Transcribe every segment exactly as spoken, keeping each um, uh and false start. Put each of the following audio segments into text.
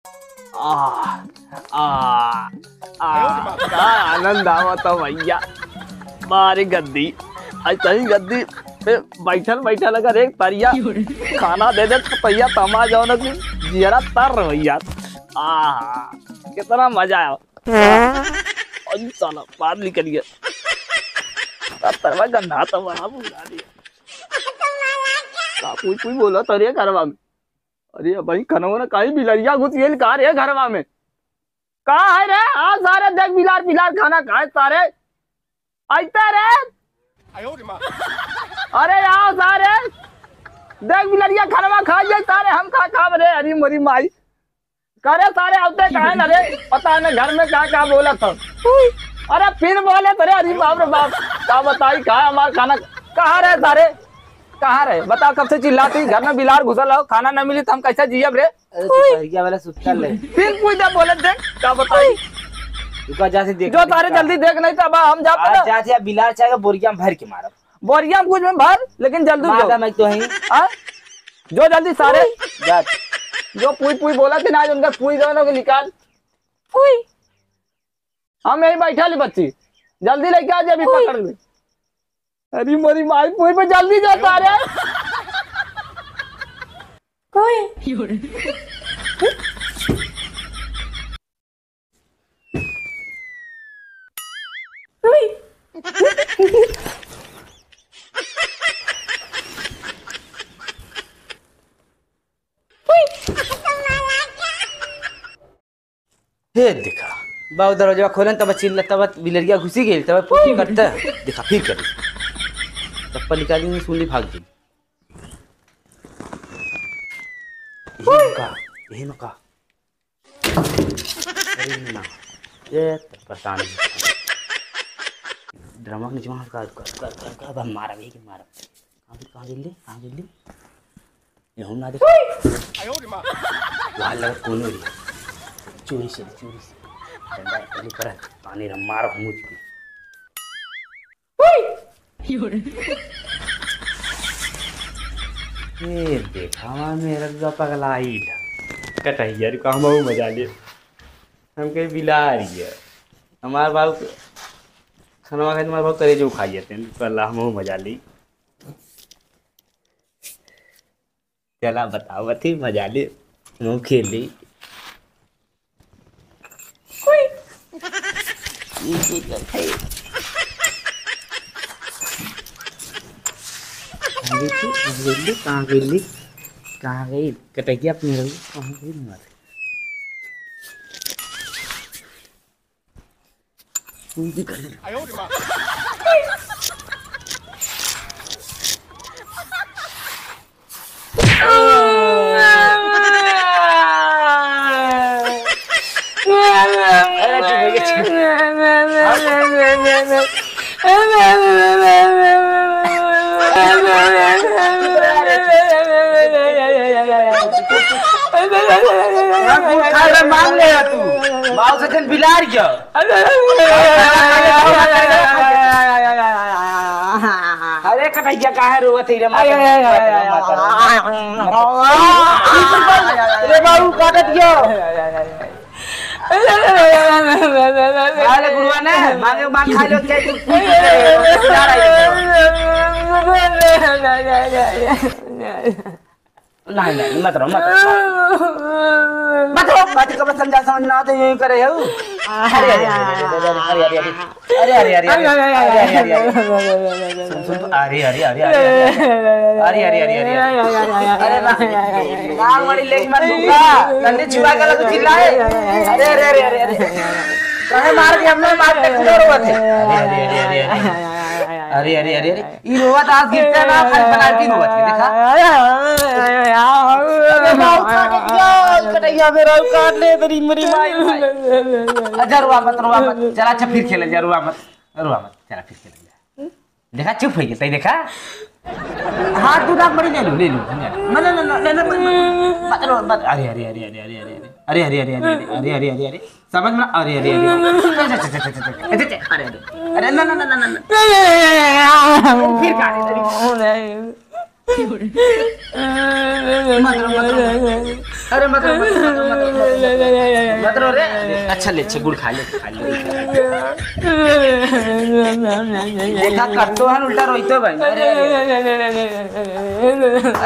आह, आह, आह, का आनंद आवत ह भइया। बारे गद्दी, ऐसा ही गद्दी पे बैठल बैठल अगर एक तरिया खाना दे दे तो भइया तमा जाओ ना कि जियरा तर भइया। आह, कितना मजा आया। अरे साला, बाहर निकल गया। अब तरवा गंदा तो बड़ा बुझा दिया। का कोई, कोई बोला तो रे घरवा में। अरे भाई, खनवा ना कहीं बिलरिया घुस गेल का रे घरवा में? का है रे? आ सारे देख बिलार, बिलार खाना खाए सारे। आइता रे। अरे आओ सारे। देख बिलरिया खनवा खा जाए सारे, हम का खाब रे? अरे मोरी माई। करे सारे आवते काहे ना रे? पता न घर में का का बोलत ह। अरे फिर बोले थे रे, अरे बाप रे बाप, का बताई, का हमार खाना, कहाँ रहे सारे? कहाँ रहे? बताओ, कब से चिल्लाती, घर में बिलार घुसल हो, खाना न मिली तो हम कैसे जियब रे? अरे तू पहिया वाला सुत्ता ले। फिर पूछ दे, बोले देख, का बताई? तू का जा से देख, जो सारे जल्दी देख, नहीं तो अब हम जाते आज ना। जा से बिलार चाहे बोरिया में भर के मारब। बोरिया में कुछ में भर, लेकिन जल्दी मार दो। दा मैं तो ही। हाँ? जो जल्दी सारे। जा। जो पुई पुई बोला थे ना, आज उनका पुई दो ना, निकाल। पुई। हम यहीं बैठा ली बच्ची। जल्दी लेके आ जा, अभी पुई। पकड़ ले। अरे मोरी माई, पुई पे जल्दी जा सारे। कोई। हे देखा, बाबू दरवाजा खोलन तब चिल्ला, तब बिलरिया घुसी गई, तब पुकी करता। देखा फिर कर। चप्पल निकाली, सुन ली, भाग गई। यही में का, यही में का। अरे ना, ये तो परेशान है। ड्रामा के नीचे वहाँ का, का, का, का, का, अब हम मारा भी कि मारा। कहाँ गिर, कहाँ गिर ले, कहाँ गिर ले? ये हम ना देख। वाह, लगा कौन हो रही है? चोरी से, चोरी से। डंडा पहले पर पानी रे मार मुझ के। ए, देखा हमार मेहररुआ पगलाइल। कटहिया रे, का हमहू मजा ले। हम कहे बिलार ही है। हमार बाबू के खनवा खाए, हमार बाबू करेजो खाई जाते हैं। पहला हमहू मजा ले। चला बतावत ही, मजा ले, मुँह खेली। कहाँ गई तू? कहाँ गई? कहाँ गई? कहाँ गई? कटैया अपनी रही, कहाँ गई मारे? अरे, मांग ले तू। बाबू से जन बिलार गया। अरे कटैया काहे रोवत है रे मार? अरे बाबू काटत गयो। अरे गुरुआ ने मांगे मांग खा लो क्या तू? नहीं, नहीं, मत रो, मत रो। मत रो, बात का समझा समझ ना आते, यूं करे हो। अरे, अरे, अरे। सुन, सुन, अरे, अरे, अरे। अरे, अरे, अरे, अरे। अरे, ना। नाम वाली लेके मत भूखा। तन्ने छुआ गला तो चिल्लाए। अरे, अरे, अरे, अरे, अरे। कहे मार के हमने मार के डर हुआ थे। अरे, अरे, अरे, अरे। अरे, अरे, अरे, अरे। ई रोवत आज गिरते ना, खाली penalty रोवत है, देखा? अरे बाबू, काट दिया, कटैया मेरा काट ले, तेरी मरी माई, भाई। अच्छा, रोवा मत, रोवा मत। चला, अच्छा, फिर खेले जा, रोवा मत, रोवा मत। चला, फिर खेले जा। देखा, चुप हो गया, तई देखा? हाँ, तू ना बड़ी ले लो, ले लो, ले लो। मत, मत, मत, मत, मत, मत, मत, मत, मत, अरे, अरे, अरे। अरे, अरे, अरे, अरे। समझ में? अरे, अरे, अरे, अरे। अच्छा, अच्छा, अच्छा, अच्छा, अच्छा। अरे, अरे। अरे, ना, ना, ना, ना, ना, ना। फिर कहाँ है तेरी? मत रो, मत रो, मत रो। अरे मत रो, मत रो, मत रो, मत रो, मत रो, मत रो रे। अच्छा ले, अच्छा गुड़ खा ले, खा ले। देखा, कत्तो हन उल्टा रोइतो भाई। अरे, अरे।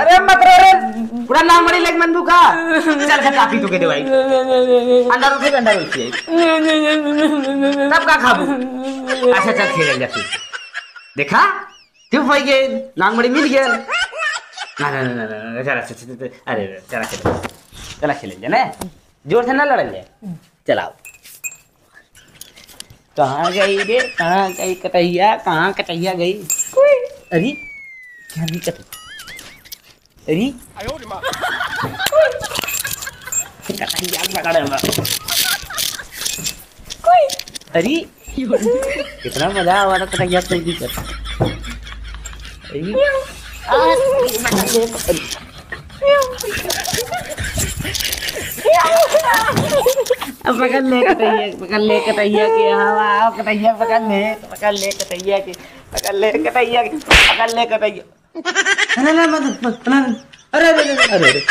अरे मत रो रे, पूरा नाम मरी लेके मन दुखा। चल, अच्छा काफी तो के दे भाई। अंडा रोटी, अंडा रोटी है। तब का खाबू? अच्छा, चल खेल जा तू। देखा, चुप होइ गए, नांगमड़ी मिल गए। ना, ना, ना, ना, ना, चला, चला, चला, चला, अरे, अरे, चला खेल, चला खेल जा, ने? जोर से ना लड़ल जाए। चलाओ। कहाँ गई रे? कहाँ गई कटहिया? कहाँ कटहिया गई? अरे, क्या नहीं कट-, अरे, कटहिया पकड़े बा। अरे, कितना मजा आवा था कटहिया चोरी कर। अरे, आ, अब पकड़ ले कटहिया, पकड़ ले कटहिया के, हाँ, हाँ, कटहिया पकड़ ले, पकड़ ले कटहिया के, पकड़ ले कटहिया के, पकड़ ले कटहिया। ना, ना, मत, मत, ना, ना। अरे, अरे, अरे,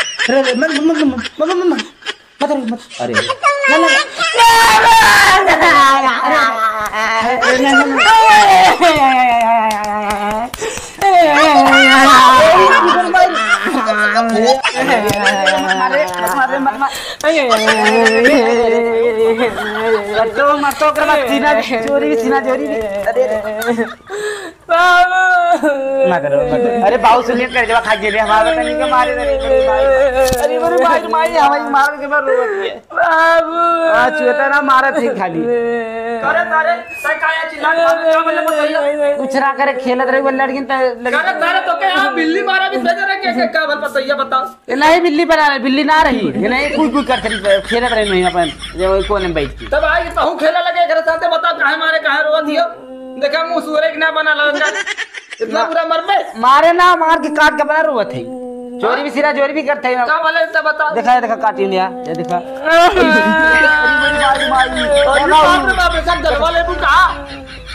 मत, मत, मत, मत, मत, मत, मत, मत, अरे, मत, अरे, अरे। ना, ना, ना। अरे, अरे, ना, ना, ना। अरे, मत मारे, मत मारे, मत मार। मत तो, मत तो, ओकर बाद सीना चोरी भी, सीना चोरी भी। अरे, अरे। बाबू। ना करो, ना करो। अरे बाबू सुनिए, कर जवा खा गेले, हमारा तनी के मारे रे, बड़ी माई। अरे बड़ी माई, माई, हमारी मार के मार रोवत है। बाबू। आ, चुएता ना मारा थी खाली। करे तारे, तै काया चिल्ला, का बोले बताइए? कुछ ना करे, खेलत रही वो लड़किन त लड़की करे तारे तो के यहाँ बिल्ली मारा भी भेज रहे, के, के, का बोल बताइए, बताओ। ये नहीं बिल्ली बना रहे, बिल्ली ना रही। ये नहीं कुछ, कुछ कर खेलत रही नहीं अपन, ये कोने में बैठ के। तब आई तहूँ खेला लगे, घर साथे बता, काहे मारे, काहे रोवत हियो? देखा, मुंह सुअरे के ना बना लगा। इतना बुरा मर पे? मारे ना, मार के काट के बना रोवत है। चोरी भी सिरा, चोरी भी करते हैं। का बोले, इतना बता। देखा, ये देखा, काटी लिया, ये देखा। अरे बाप रे बाप रे, सब डलवा लेबू का?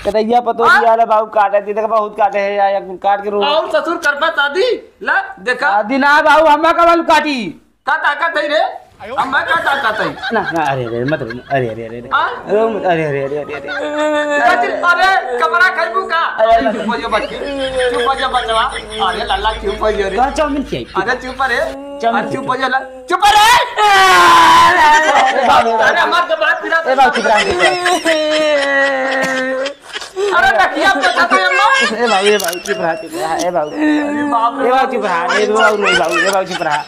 कटैया पतोहिया वाला बाबू काटे थी, देखा, बहुत काटे है यार, काट के रो। और ससुर करबा शादी? ला, देखा। शादी ना बाबू, हम्मा का बालू काटी। का ताकत है रे? हम मैं का ताकत है? ना, ना, अरे, अरे, मत रो, अरे, अरे, अरे, अरे। हाँ? रो मत, अरे, अरे, अरे, अरे, अरे। अरे, अरे, कमरा खाइबू का? अरे, अरे, चुप हो जा बच्ची। चुप हो जा बचवा। अरे, लाला, चुप हो जा रे। कहाँ चाउमीन खियाई? अरे, चुप रे। चाउमीन अरे, चुप हो जा ला। चुप रे। अरे, हमार तो बात फिरा ए, बाबू, चुप रहा, चुप रहा। अरे, नकिया पे था तो ये मार। ए बाबू, ए बाबू, चुप रहा, चुप रहा, ए बाबू। अरे बाप रे। ए बाबू, चुप रहा, ए बाबू, नहीं बाबू, ए बाबू, चुप रहा। ए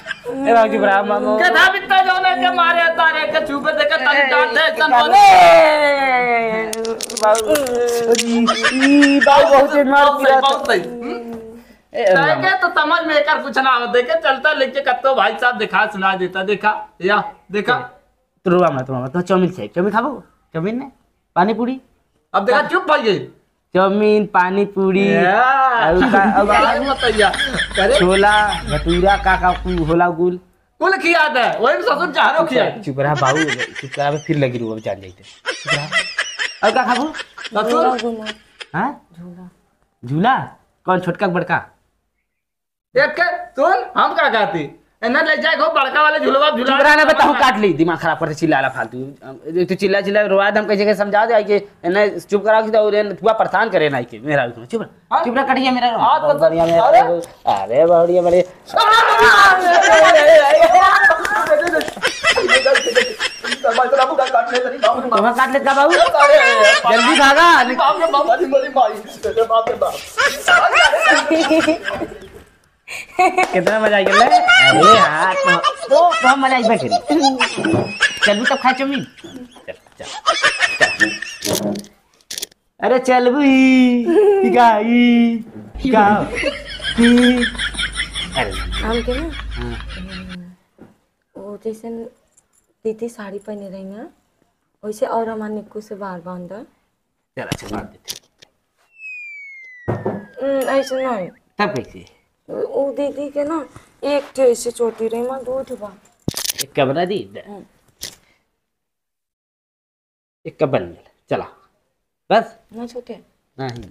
बाबू, चुप रहा, मामू। गधा बित्ता जो ने के मारे तारे के छुपे देखे तन ए, डांट दे, तन ए, बोले। बाबू, ई, ई, बाबू, बहुत ही मार बहुत सही, दिया था। बहुत सही। हम्म? ए, तारे राम। के तो समझ में एकर कुछ ना हो, देखे चलता लेके कत्तो भाई साहब दिखा सुना देता, देखा, या, देखा। तो रोवा मत, रोवा मत, तो चाउमीन चाहिए, चाउमीन खाबो? चाउमीन ने? पानी पूरी? अब देखा, चुप भाई ये। चाउमीन, पानी पूरी, या। और का, और का? बात बताइया। अरे। छोला, भटूरा, का, का, कुल होला कुल। कुल खिया दे, वही में ससुर चाहरो खिया। चुप रहा बाबू, चुप रहा, फिर लगी रो, अब जान जाइते। चुप रहा। और का खाबू? ससुर। झूला घुमा। हाँ? झूला। झूला? कौन, छोटका के बड़का? एक के सुन, हम का कहती? एने ले जाए को बड़का वाले झुलवा झुला चुप रहा ना, बताऊँ, काट ली, दिमाग खराब करते, चिल्लाला फालतू। एक तो चिल्ला चिल्ला रोवा दे, हम कैसे कैसे समझा दे, आई के एने चुप करा के, और एने पूरा परेशान करे ना, आई के मेरा चुप रहा। हाँ? चुप रहा, कटिया मेरा। हाँ, तो बढ़िया मेरा। अरे? अरे, बढ़िया, बढ़िया। तुम्हें काट लेता बाबू? जल्दी भागा। कितना मजा आ गया। अरे हाँ, तो, तो, तो हम मजा आई करी। चलबू तब खाए चाउमीन। चल, चल, चल। अरे चलबू ही, कि का, ई, कि का, ई। अरे। हमके ना, हाँ। वो जैसे दीदी साड़ी पहने रही ना, वैसे और हमार निक्कू से बार बांध। चल, अच्छा, बांध देते। हम्म, ऐसे नहीं। तब कैसे? वो दीदी के ना, एक ठे ऐसे चोटी रही, माँ दो ठे बा। एक कमरा दी? हम्म। एक कमरा मिल, चला। बस? ना छोटे। नहीं।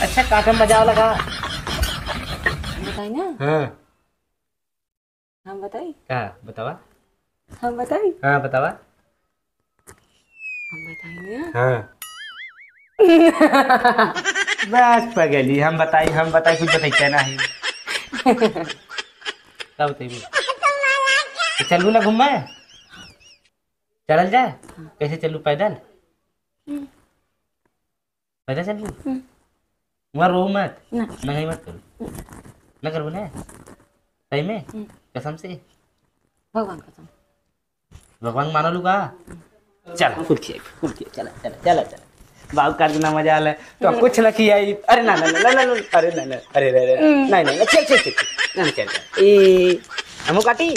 अच्छा, काटम मजा वाला का? बताई ना। हाँ। हम बताई? का? बतावा। हम बताई? हाँ, बतावा। हम बताई ना। हाँ। बस पगली, हम बताई, हम बताई, कुछ बताई क्या ना है? का बताई बोल? तो चलू ना घूमे? चलल जाए? कैसे चलू, पैदल? हम्म। पैदल चलबू? हम्म। वहाँ रो मत। ना। नंगाई मत करू। ना करबू ना? सही में? हम्म। कसम से? भगवान कसम। भगवान मानलू का? चल, कुल किया, कुल किया, चला, चला, चला, चला। बाबू का ना मजा आला, तो कुछ ना किया ही। अरे ना, ना, ना, अरे ना, ना, अरे, अरे, अरे, हम्म। नहीं, नहीं, चल, चल, चल, चल। नहीं, चल, चल। ए, हमू काटी?